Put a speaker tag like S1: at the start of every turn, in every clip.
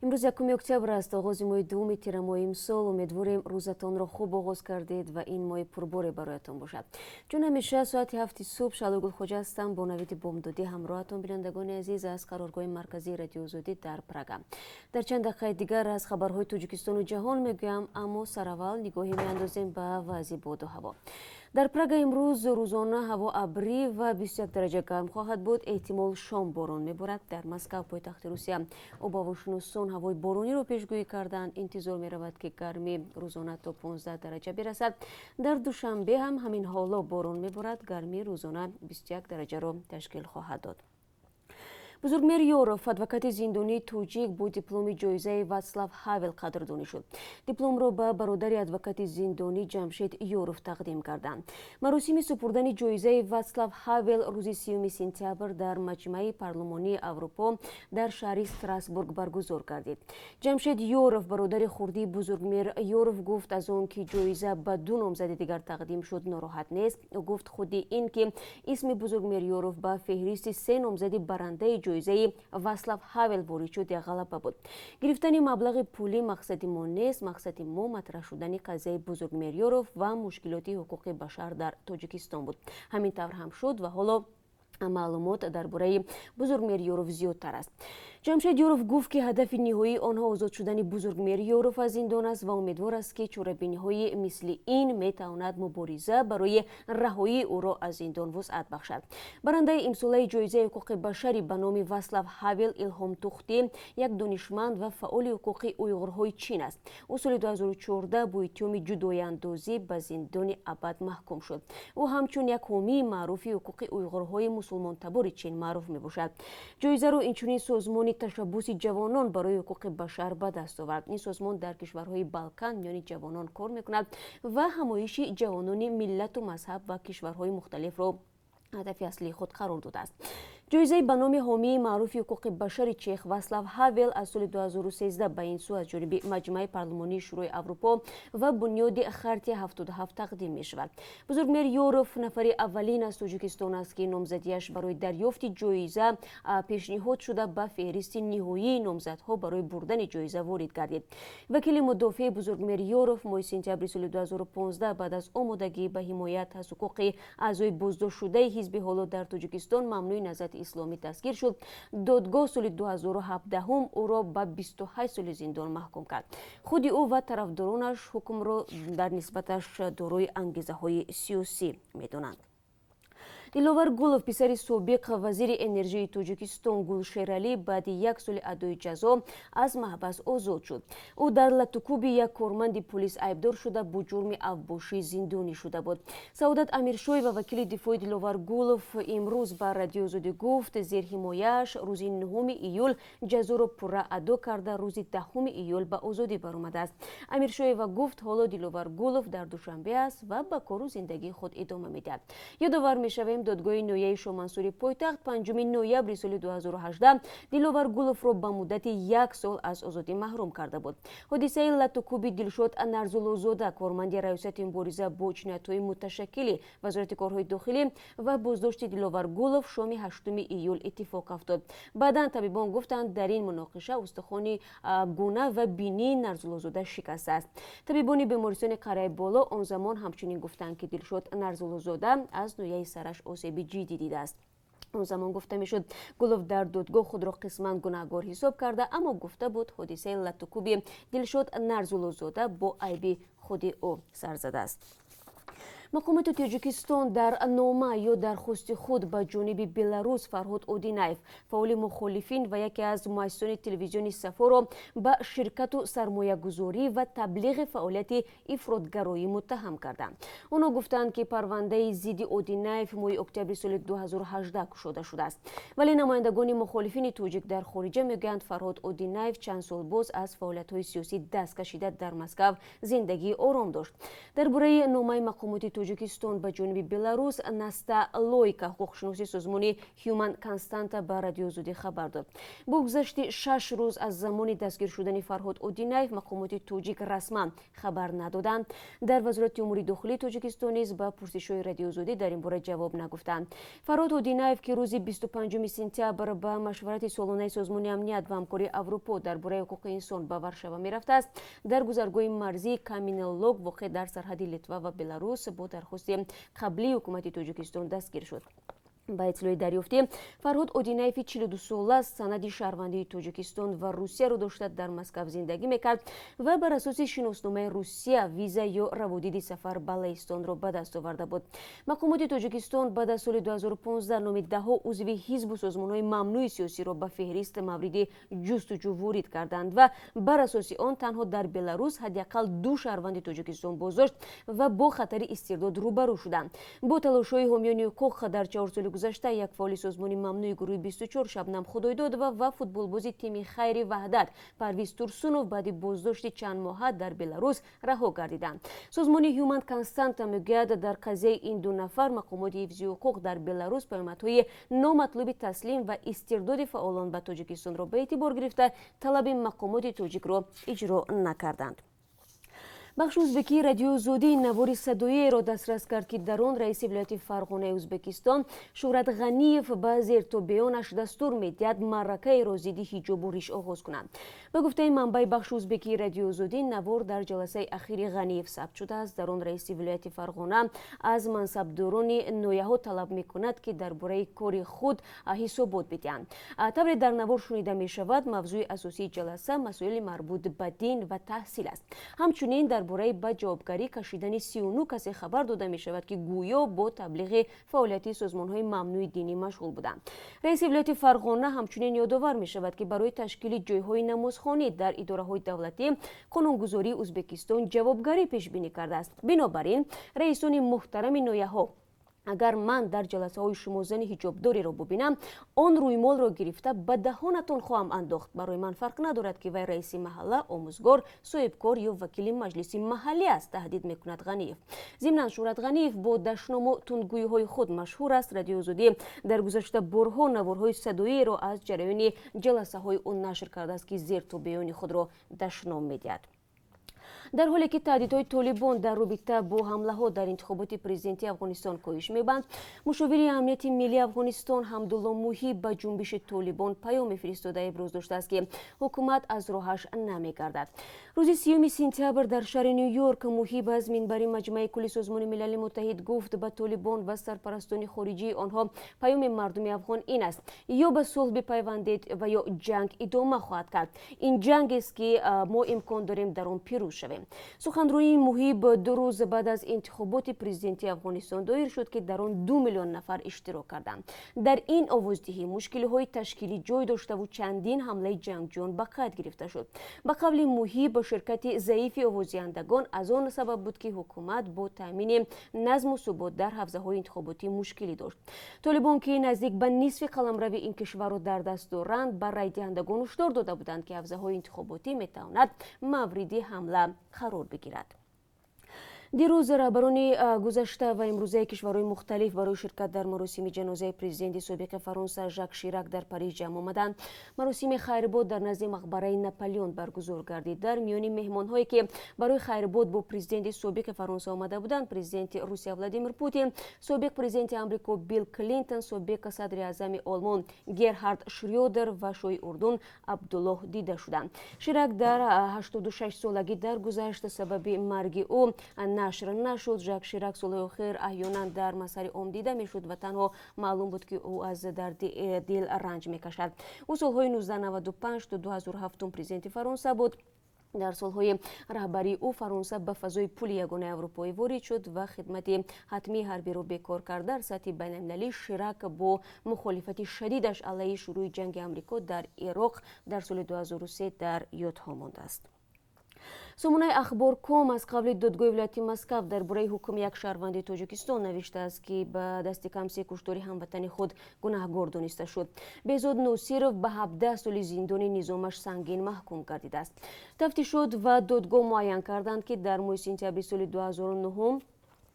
S1: Имрӯз 1 октябр аст, оғози моҳи дуюми тирамоҳи имсол. Умедворем, рӯзатонро хуб оғоз кардед ва ин моҳи пурборе бароятон бошад. Чун ҳамеша, соати 7-и субҳ Шаҳло Гулхоҷа ҳастам, бо навиди бомдодӣ ҳамроҳатон, бинандагони азиз, аз қароргоҳи марказии Радиоозодӣ дар Прага. Дар чанд дақиқаи дигар аз хабарҳои Тоҷикистону ҷаҳон мегӯям, аммо сараввал нигоҳе меандозем ба вазъи боду ҳаво. Дар Прага имрӯз рӯзона ҳаво абрӣ ва 21 дараҷа гарм хоҳад буд, эҳтимол шом борон меборад. Дар Москав, пойтахти Русия, обҳавошиносон ҳавои борониро пешгӯӣ карданд. Интизор меравад, ки гармӣ рӯзона то 15 дараҷа бирасад. Дар Душанбе ҳам ҳамин ҳоло борон меборад, гармӣ рӯзона 21 дараҷаро ташкил хоҳад дод. Бузургмер Ёров, адвокати зиндонии тоҷик, бо дипломи ҷоизаи Ватслав Ҳавел қадрдонӣ шуд. Дипломро ба бародари адвокати зиндонӣ Ҷамшед Ёров тақдим карданд. Маросими супурдани ҷоизаи Ватслав Ҳавел рӯзи 30 сентябр дар Маҷмаи парлумонии Аврупо дар шаҳри Страсбург баргузор гардид. Ҷамшед Ёров, бародари хурдии Бузургмер Ёров, гуфт, аз он ки ҷоиза ба ду номзади дигар тақдим шуд, нороҳат нест. Ӯ гуфт, худи ин ки исми Бузургмер Ёров ба феҳристи се номзади барандаи ҷоизаи Васлав Ҳавел ворид шуд, як ғалаба буд. Гирифтани маблағи пулӣ мақсади мо нест. Мақсади мо матраҳ шудани қазияи Бузургмер Ёров ва мушкилоти ҳуқуқи башар дар Тоҷикистон буд. Ҳамин тавр ҳам шуд ва ҳоло маълумот дар бораи Бузургмер Ёров зиёдтар аст. Ҷамшед Ёров гуфт, ки ҳадафи ниҳоии онҳо озод шудани Бузургмер Ёров аз зиндон аст ва умедвор аст, ки чорабиниҳои мисли ин метавонад мубориза барои раҳоии ӯро аз зиндон вусъат бахшад. Барандаи имсолаи ҷоизаи ҳуқуқи башари ба номи Васлав Ҳавел Илҳом Тухтӣ, як донишманд ва фаъоли ҳуқуқи уйғурҳои Чин аст. Ӯ соли 2014 бо иттиҳоми ҷудояндозӣ ба зиндони абад маҳкум шуд. Ӯ ҳамчун як ҳомии маъруфи ҳуқуқи уйғурҳои мусулмонтабори Чин маъруф мебошад. Ҷоизаро инчунин созмони Ташаббуси ҷавонон барои ҳуқуқи башар ба даст овард. Ин созмон дар кишварҳои Балкан миёни ҷавонон кор мекунад ва ҳамоиши ҷавонони миллату мазҳаб ва кишварҳои мухталифро ҳадафи аслии худ қарор додааст. Ҷоизаи ба номи ҳомии маъруфи ҳуқуқи башари чех Васлав Ҳавел аз соли 2013 ба ин сӯ аз ҷониби Маҷмаи парлумонии Шӯрои Аврупо ва бунёди Хартия 77 тақдим мешавад. Бузургмер Ёров нафари аввалин аз Тоҷикистон аст, ки номзадиаш барои дарёфти ҷоиза пешниҳод шуда, ба феҳристи ниҳоии номзадҳо барои бурдани ҷоиза ворид гардид. Вакили мудофеи Бузургмер Ёров моҳи сентябри соли 2015 баъд аз омодагӣ ба ҳимоят аз ҳуқуқи аъзои боздоштшудаи ҳизби ҳоло дар Тоҷикистон мамнӯи Наҳзати Исломӣ дастгир шуд. Додгоҳ соли 2017 ӯро ба 28 соли зиндон маҳкум кард. Худи ӯ ва тарафдоронаш ҳукмро дар нисбаташ дорои ангезаҳои сиёсӣ медонанд. Диловар Гулов, писари собиқ вазири энержии Тоҷикистон Гулшералӣ, баъди як соли адои ҷазо аз маҳбас озод шуд. Ӯ дар латукуби як корманди полис айбдор шуда, бо ҷурми авбошӣ зиндонӣ шуда буд. Саодат Амиршоева, вакили дифои Диловар Гулов, имрӯз ба Радиоозодӣ гуфт, зерҳимояаш рӯзи 9 июл ҷазоро пурра адо карда, рӯзи 10 июл ба озодӣ баромадааст. Амиршоева гуфт, ҳоло Диловар Гулов дар Душанбе аст ва ба кору зиндагии худ идома медиҳад. Ёдовар мешавем, додгоҳи ноҳияи Шомансури пойтахт 5 ноябри соли 2018 Диловар Гуловро ба муддати як сол аз озодӣ маҳрум карда буд. Ҳодисаи латукуби Дилшод Нарзуллозода, корманди Раёсати мубориза бо ҷиноятҳои муташаккили Вазорати корҳои дохилӣ, ва боздошти Диловар Гулов шоми 8 июл иттифоқ афтод. Баъдан табибон гуфтанд, дар ин муноқиша устухони гуна ва бинии Нарзуллозода шикастааст. Табибони бемористони Қарияи Боло он замон ҳамчунин гуфтанд, ки Дилшод Нарзуллозода аз ноҳияи сараш осеби ҷиддӣ дидааст. Он замон гуфта мешуд, Гулов дар додгоҳ худро қисман гунаҳгор ҳисоб карда, аммо гуфта буд, ҳодисаи латукуби Дилшод Нарзуллозода бо айби худи ӯ сар задааст. Мақомоти Тоҷикистон дар нома ё дархости худ ба ҷониби Беларус Фарҳод Одинаев, фаъоли мухолифин ва яке аз муассисони телевизиони Сафоро, ба ширкату сармоягузорӣ ва таблиғи фаъолияти ифротгароӣ муттаҳам карданд. Онҳо гуфтанд, ки парвандаи зидди Одинаев моҳи октябри соли 2018 кушода шудааст. Вале намояндагони мухолифини тоҷик дар хориҷа мегӯянд, Фарҳод Одинаев чанд сол боз аз фаъолиятҳои сиёсӣ даст кашида, дар Москав зиндагии ором дошт. Дар бораи номаи мақомоти Тоҷикистон ба ҷониби Беларус Наста Лойка, ҳуқуқшиноси созмони Human Constanta, ба Радиои Озодӣ хабар дод. Бо гузашти 6 рӯз аз замони дастгир шудани Фарҳод Одинаев, мақомоти тоҷик расман хабар надоданд. Дар Вазорати умури дохилии Тоҷикистон низ ба пурсишҳои Радиои Озодӣ дар ин бора ҷавоб нагуфтанд. Фарҳод Одинаев, ки рӯзи 25 сентябр ба машварати солонаи Созмони амният ва ҳамкории Аврупо дар бораи ҳуқуқи инсон ба Варшава мерафтааст, дар гузаргоҳи марзии Каменный Лог, воқеъ дар сарҳади Литва ва Беларус, бо дархости қаблии ҳукумати Тоҷикистон дастгир шуд. Ба иттилои дарёфтӣ, Фарҳод Одинаеви 42сола санади шаҳрвандии Тоҷикистон ва Русияро дошта, дар Москав зиндагӣ мекард ва бар асоси шиносномаи Русия виза ё раводиди сафар ба Лаҳистонро ба даст оварда буд. Мақомоти Тоҷикистон баъд аз соли 2015 номи даҳҳо узви ҳизбу созмонҳои мамнӯи сиёсиро ба феҳрист мавриди ҷустуҷӯ ворид карданд ва бар асоси он танҳо дар Беларус ҳадди ақал ду шаҳрванди Тоҷикистон боздошт ва бо хатари истирдод рӯбарӯ шуданд. Бо талошҳои ҳомиёни ҳуқуқ, дар 4 соли гузашта як фаъоли созмони мамнӯи гурӯҳи 24 Шабнам Худойдодова ва футболбози тими хайри Ваҳдат Парвиз Турсунов баъди боздошти чандмоҳа дар Беларус раҳо гардиданд. Созмони Human Constanta мегӯяд, дар қазияи ин ду нафар мақомоти ҳифзи ҳуқуқ дар Беларус паёмадҳои номатлуби таслим ва истирдоди фаъолон ба Тоҷикистонро ба эътибор гирифта, талаби мақомоти тоҷикро иҷро накарданд. Бахши узбекии Радиои Озодӣ навори садоиеро дастрас кард, ки дар он раиси вилояти Фарғонаи Ӯзбекистон Шӯҳрат Ғаниев ба зертобеонаш дастур медиҳад маъракаеро зидди ҳиҷобу риш оғоз кунанд. Ба гуфтаи манбаи бахши узбекии Радиои Озодӣ, навор дар ҷаласаи ахири Ғаниев сабт шудааст. Дар он раиси вилояти Фарғона аз мансабдорони ноҳияҳо талаб мекунад, ки дар бораи кори худ ҳисобот бидиҳанд. Тавре дар навор шунида мешавад, мавзӯи асосии ҷаласа масоили марбут ба дин ва таҳсил аст. Ҳамчунин дар бораи ба ҷавобгарӣ кашидани 39 касе хабар дода мешавад, ки гӯё бо таблиғи фаъолияти созмонҳои мамнӯи динӣ машғул буданд. Раиси вилояти Фарғона ҳамчунин ёдовар мешавад, ки барои ташкили ҷойҳои намозхонӣ дар идораҳои давлатӣ қонунгузории Ӯзбекистон ҷавобгарӣ пешбинӣ кардааст. Бинобар ин, раисони муҳтарами ноҳияҳо, агар ман дар ҷаласаҳои шумо зани ҳиҷобдореро бубинам, он рӯймолро гирифта ба даҳонатон хоҳам андохт. Барои ман фарқ надорад, ки вай раиси маҳалла, омӯзгор, соҳибкор ё вакили маҷлиси маҳаллӣ аст, таҳдид мекунад Ғаниев. Зимнан, Шӯҳрат Ғаниев бо дашному тундгӯиҳои худ машҳур аст. Радиои Озодӣ дар гузашта борҳо наворҳои садоиеро аз ҷараёни ҷаласаҳои ӯ нашр кардааст, ки зертобеёни худро дашном медиҳад. Дар ҳоле ки таҳдидҳои Толибон дар робита бо ҳамлаҳо дар интихоботи президентии Афғонистон коҳиш меёбанд, мушовири амнияти миллии Афғонистон Ҳамдулло Муҳиб ба ҷунбиши Толибон паёме фиристода, иброз доштааст, ки ҳукумат аз роҳаш намегардад. Рӯзи 30 сентябр дар шаҳри Ню Йорк Муҳиб аз минбари Маҷмаи кулли Созмони Милали Муттаҳид гуфт: ба Толибон ва сарпарастони хориҷии онҳо паёми мардуми афғон ин аст: ё ба сулҳ бипайвандед ва ё ҷанг идома хоҳад кард. Ин ҷангест, ки мо имкон дорем дар он пирӯз шавем. Суханронии Муҳиб 2 рӯз баъд аз интихоботи президентии Афғонистон доир шуд, ки дар он 2 миллион нафар иштирок карданд. Дар ин овоздиҳӣ мушкилиҳои ташкилӣ ҷой доштаву чандин ҳамлаи ҷангҷӯён ба қайд гирифта шуд. Ба қавли Муҳиб, ширкати заифи овоздиҳандагон аз он сабаб буд, ки ҳукумат бо таъмини назму субот дар ҳавзаҳои интихоботӣ мушкилӣ дошт. Толибон, ки наздик ба нисфи қаламрави ин кишварро дар даст доранд, ба райдиҳандагон ҳушдор дода буданд, ки ҳавзаҳои интихоботӣ метавонад мавриди ҳамла қарор бигирад. Дирӯз раҳбарони гузашта ва имрӯзаи кишварҳои мухталиф барои ширкат дар маросими ҷанозаи президенти собиқи Фаронса Жак Ширак дар Париж ҷамъ омаданд. Маросими хайрбод дар назди мақбараи Наполеон баргузор гардид. Дар миёни меҳмонҳое, ки барои хайрбод бо президенти собиқи Фаронса омада буданд, президенти Русия Владимир Путин, собиқ президенти Амрико Билл Клинтон, собиқ садри аъзами Олмон Герҳард Шрёдер ва шоҳи Урдун Абдуллоҳ дида шуданд. Ширак дар 86 солагӣ даргузашт. Сабаби марги ӯ нашр нашуд. Жак Ширак солҳои охир аҳёнан дар масари ом дида мешуд ва танҳо маълум буд, ки ӯ аз дарди дил ранҷ мекашад. Ӯ солҳои 1995 то 2007 президенти Фаронса буд. Дар солҳои раҳбарии ӯ Фаронса ба фазои пули ягонаи аврупоӣ ворид шуд ва хидмати ҳатмии ҳарбиро бекор кард. Дар сатҳи байналмилалӣ Ширак бо мухолифати шадидаш алайҳи шурӯъи ҷанги Амрико дар Ироқ дар соли 2003 дар ёдҳо мондааст. Сомонаи Ахбор ком аз қавли додгоҳи вилояти Москав дар бораи ҳукми як шаҳрванди Тоҷикистон навиштааст, ки ба дасти кам се куштори ҳамватани худ гунаҳгор дониста шуд. Беҳзод Носиров ба 17 соли зиндони низомаш сангин маҳкум гардидааст. Тафтишот ва додгоҳ муайян карданд, ки дар моҳи сентябри соли 2009.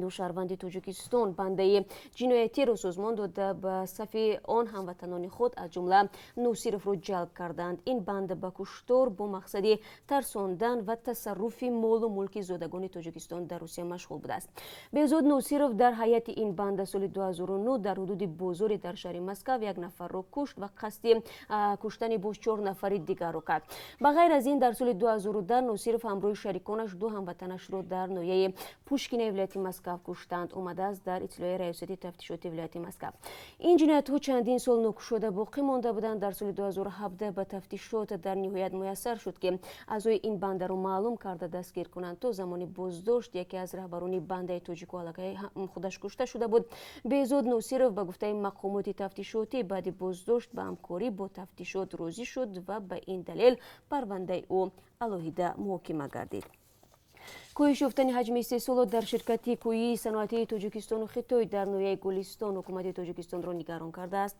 S1: Ду шаҳрванди Тоҷикистон бандаи ҷиноятиро созмон дода, ба сафи он ҳамватанони худ, аз ҷумла Носировро ҷалб карданд. Ин банда ба куштор бо мақсади тарсондан ва тасарруфи молу мулки зодагони Тоҷикистон дар Русия машғул будааст. Беҳзод Носиров дар ҳайати ин банда соли 2009 дар ҳудуди бозоре дар шаҳри Москав як нафарро кушт ва қасди куштани боз чор нафари дигарро кард. Ба ғайр аз ин, дар соли 2010 Носиров ҳамроҳи шариконаш ду ҳамватанашро дар ноҳияи Пушкинаи вилояти Москав куштанд, омадааст дар иттилои Раёсати тафтишоти вилояти Москав. Ин ҷиноятҳо чандин сол нокушода боқӣ монда буданд. Дар соли 2017 ба тафтишот дар ниҳоят муяссар шуд, ки аъзои ин бандаро маълум карда, дастгир кунанд. То замони боздошт яке аз раҳбарони бандаи тоҷику аллакай худаш кушта шуда буд. Беҳзод Носиров, ба гуфтаи мақомоти тафтишотӣ, баъди боздошт ба ҳамкорӣ бо тафтишот розӣ шуд ва ба ин далел парвандаи ӯ алоҳида муҳокима гардид. Коҳиш ёфтани ҳаҷми истеҳсолот дар ширкати кӯҳии саноатии Тоҷикистону Хитой дар ноҳияи Гулистон ҳукумати Тоҷикистонро нигарон кардааст.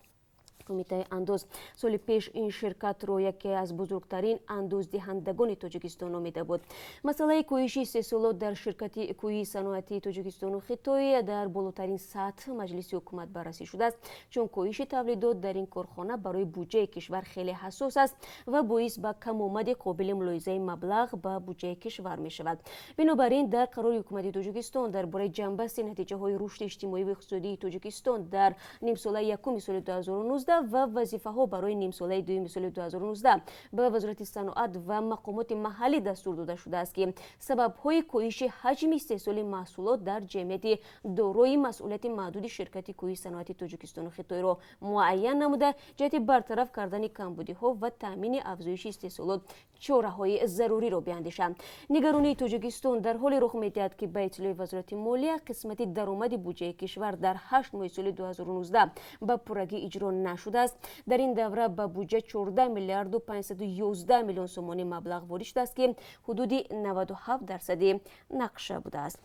S1: Кумитаи андоз соли пеш ин ширкатро яке аз бузургтарин андоздиҳандагони Тоҷикистон номида буд. Масъалаи коҳиши истеҳсолот дар ширкати кӯҳии саноатии Тоҷикистону Хитой дар болотарин сатҳ маҷлиси ҳукумат баррасӣ шудааст, чун коҳиши тавлидот дар ин корхона барои буҷаи кишвар хеле ҳассос аст ва боис ба камомади қобили мулоҳизаи маблағ ба буҷаи кишвар мешавад. Бинобар ин, дар қарори ҳукумати Тоҷикистон дар бораи ҷамъбасти натиҷаҳои рушди иҷтимоию иқтисодии Тоҷикистон дар нимсолаи якуми соли 2019 ва вазифаҳо барои нимсолаи дуюми соли 2019 ба Вазорати саноат ва мақомоти маҳаллӣ дастур дода шудааст, ки сабабҳои коҳиши ҳаҷми истеҳсоли маҳсулот дар ҷамъияти дорои масъулияти маҳдуди ширкати кӯҳии саноати Тоҷикистону Хитойро муайян намуда, ҷиҳати бартараф кардани камбудиҳо ва таъмини афзоиши истеҳсолот чораҳои заруриро биандешанд. Нигаронии Тоҷикистон дар ҳоле рух медиҳад, ки ба иттилои Вазорати молия қисмати даромади буҷаи кишвар дар 8 моҳи соли 2019 ба пуррагӣ иҷро нашудааст. Дар ин давра ба буҷа 14 миллиарду 511 миллион сомонӣ маблағ ворид шудааст, ки ҳудуди 97 дарсади нақша будааст.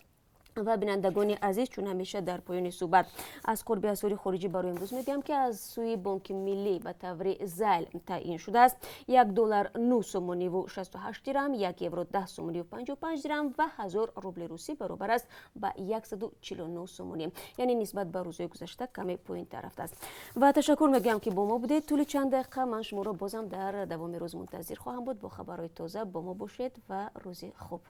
S1: Ва, бинандагони азиз, чун ҳамеша дар поёни суҳбат аз қурби асъори хориҷӣ барои имрӯз мегӯям, ки аз сӯи Бонки Миллӣ ба таври зайл таъин шудааст: 1 доллар 9 сомониву 68 дирам, 1 евро 10 сомониву 55 дирам ва 1000 рубли русӣ баробар аст ба 149 сомонӣ, яъне нисбат ба рӯзҳои гузашта каме поинтар рафтааст. Ва ташаккур мегӯям, ки бо мо будед тӯли чанд дақиқа. Ман шуморо бозам дар давоми рӯз мунтазир хоҳам буд бо хабарҳои тоза. Бо мо бошед ва рӯзи хуб.